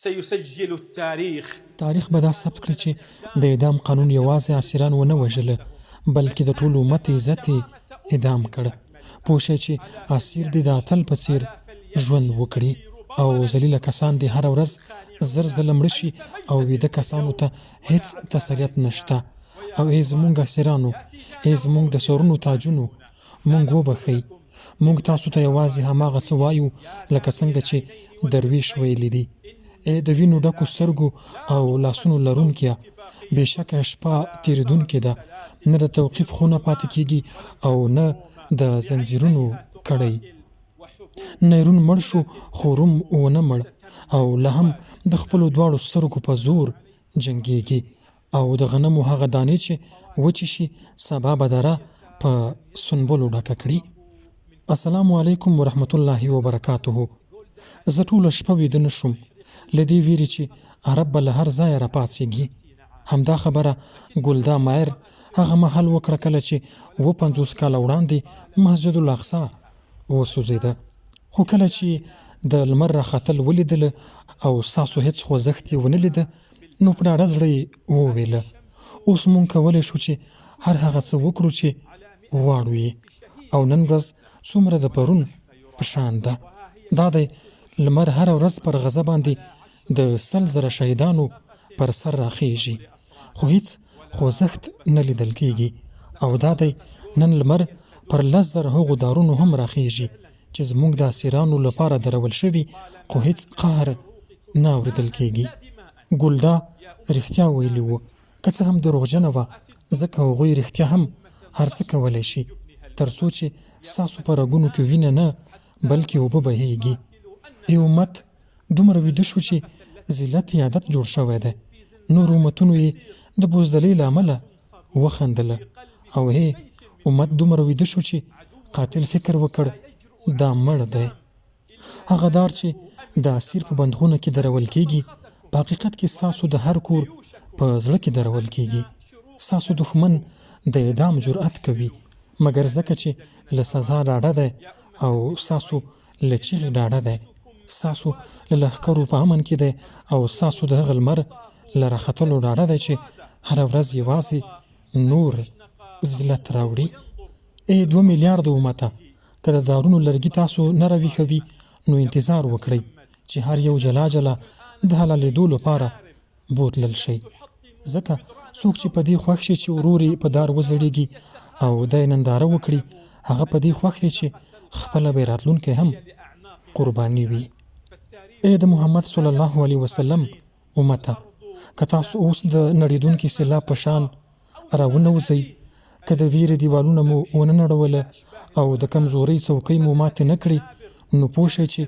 سيسجل التاريخ. تاریخ به دا ثبت کړي چې د اعدام قانون یوازې اسیران ونه وژل، بلکې د ټول امت عزت یې اعدام کړ. پوه شئ چې اسیر دې د اتل په څېر ژوند وکړي او ذلیله کسان دې هره ورځ زر ځله مړه شي او ویده کسانو ته هېڅ تسلیت نشته. او ای زمونږ اسیرانو! ای زمونږ د سرونو تاجونو! مونږ وبخښئ. مونږ تاسو ته یوازې هماغه څه وایو لکه څنګه چې درویش ویلي دي. ای د وینو ډکو سترګو او لاسونو لرونکیه! بېشکه شپه تېرېدونکې ده، نه د توقیف خونه پاتې کېږي او نه د ځنځیرونو کړۍ. نیرون مړ شو خو روم ونه مړ او لا هم د خپلو دواړو سترګو په زور جنګېږي او د غنمو هغه دانې چې وچې شي سبا به دره په سنبلو ډکه کړي. السلام علیکم ورحمت الله وبرکاته زه ټوله شپه ویده نه شوم له دې ویرې چې عرب به له هر ځایه راپاڅیږي. همدا خبره ګلدا مایر هغه مهال وکړه کله چې 57 کاله وړاندې مسجد الاقصی وسوځیده. خو کله چې یې د لمر راختل ولیدل او ستاسو هیڅ خوځښت یې ونه لید نو په ډاډه زړه یې وویل، اوس موږ کولی شو چې هر هغه څه وکړو چې غواړو یې او نن ورځ څومره د پرون په شان ده. دا دی لمر هره ورځ پر غزه باندې د 100,000 شهیدانو پر سر راخېژي، خو هیڅ خوځښت نه لیدل کېږي او دا دی نن لمر پر 10,000 هغو دارونو هم راخېژي چې زموږ د اسیرانو لپاره درول شوي، خو هیڅ قهر نه اورېدل کېږي. ګلدا رښتیا ویلي وو، که څه هم دروغجنه وه، ځکه هغوی رښتیا هم هر څه کولی شي، تر څو چې ستاسو په رګونو کې وینه نه، بلکې اوبه بهېږي. ای امت! دومره ویده شو چې ذلت یې عادت جوړ شوی دی. نورو امتونو یې د بزدلۍ له امله وخندل او هې امت دومره ویده شو چې قاتل فکر وکړ دا مړ دی. هغه دار چې د اسیر په بندخونه کې درول کېږي، په حقیقت کې ستاسو د هر کور په زړه کې درول کېږي. ستاسو دښمن د اعدام جرئت کوي، مګر ځکه چې له سزا ډاډه دی او ستاسو له چیغې ډاډه دی، ستاسو له لښکرو په امن کې دی او ستاسو د هغه لمر له راختلو ډاډه دی چې هره ورځ یوازې نور ذلت راوړي. ای دوه میلیارده امته! که د دارونو لرګي تاسو نه راویښوي نو انتظار وکړئ چې هر یو جلا جلا د حلالېدو لپاره بوتلل شئ، ځکه څوک چې په دې خوښ شي چې ورور یې په دار وځړېږي او دی ننداره وکړي، هغه په دې خوښ دی چې خپله به یې راتلونکی هم قرباني وي. ای د محمد صلی الله علیه وسلم امته! که تاسو اوس د نړېدونکي سېلاب په شان راونه وځئ، که د وېرې دېوالونه مو ونه نړول او د کمزورۍ څوکۍ مو ماتې نه کړې، نو پوه شئ چې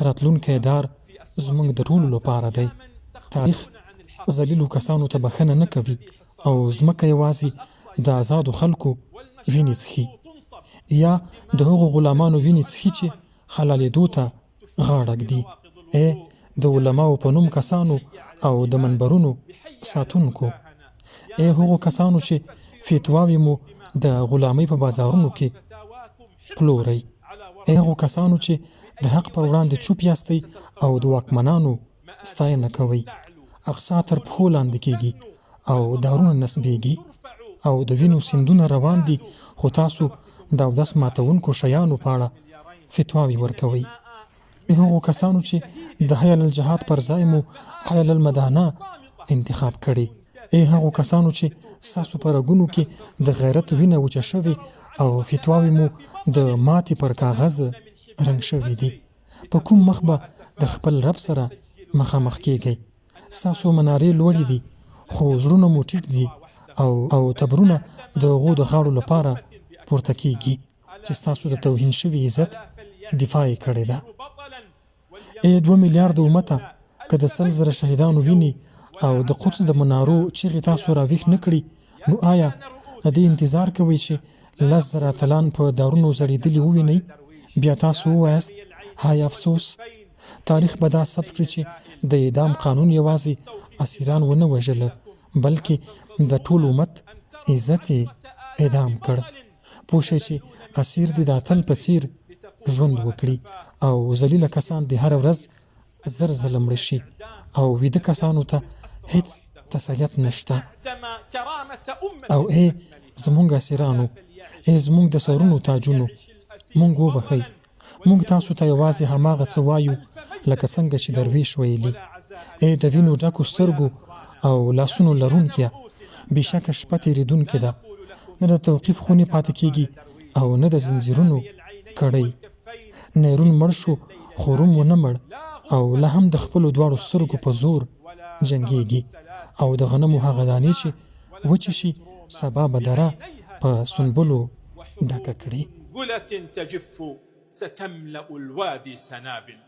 راتلونکی دار زموږ د ټولو لپاره دی. تاریخ ذلیلو کسانو ته بښنه نه کوي او ځمکه یوازې د ازادو خلکو وینې څښي یا د هغو غلامانو وینې څښي چې حلالېدو ته غاړه ږدي. ای د علماوو په نوم کسانو او د منبرونو ساتونکو! ای هغو کسانو چې فتواوې مو د غلامۍ په بازارونو کې پلورئ! ای هغو کسانو چې د حق پر وړاندې چوپ یاستئ او د واکمنانو ستاینه کوئ! اقصی تر پښو لاندې کېږي او دارونه نصبېږي او د وینو سیندونه روان دي، خو تاسو د اودس ماتوونکو شیانو په اړه فتواوې ورکوئ. ای هغو کسانو چې د حی علی الجهاد پر ځای مو حی علی المدانه انتخاب کړې! ای هغو کسانو چې ستاسو په رګونو کې د غیرت وینه وچه شوې او فتواوې مو د ماتې پر کاغذ رنګ شوې دي! په کوم مخ به د خپل رب سره مخامخ کېږئ؟ ستاسو منارې لوړې دي، خو زړونه مو ټیټ دي او او تبرونه د هغو د غاړو لپاره پورته کېږي چې ستاسو د توهین شوي عزت دفاع یې کړې ده. ای دوه میلیارده امته! که د 100,000 شهیدانو وینې او د قدس د منارو چیغې تاسو راویښ نه کړي، نو آیا د دې انتظار کوئ چې 10,000 اتلان په دارونو ځړېدلي ووینئ، بیا تاسو ووایاست، های افسوس! تاریخ به دا ثبت کړي چې د اعدام قانون یوازې اسیران ونه وژل، بلکې د ټول امت عزت یې اعدام کړ. پوه شئ چې اسیر دې د اتل په څېر ژوند وکړي او ذلیله کسان دې هره ورځ زر ځله مړه شي او ویده کسانو ته هیڅ تسلیت نشته. او ای زمونږ اسیرانو، ای زمونږ د سرونو تاجونو، مونږ وبخښئ، مونږ تاسو ته یوازې هماغه څه وایو لکه څنګه چې درویش ویلي. ای د وینو ډکو سترګو او لاسونو لرونکیه، بېشکه شپه تېرېدونکې ده، نه د توقیف خونې پاتې کېږي او نه د ځنځیرونو کړۍ. نیرون مړ شو خو روم ونه مړ او لا هم د خپلو دواړو سترګو په زور جنګېږي او د غنمو هغه دانې چې وچې شي سبا به دره په سنبلو ډکه کړي. سنبلة تجف ستملأ الوادي سنابل.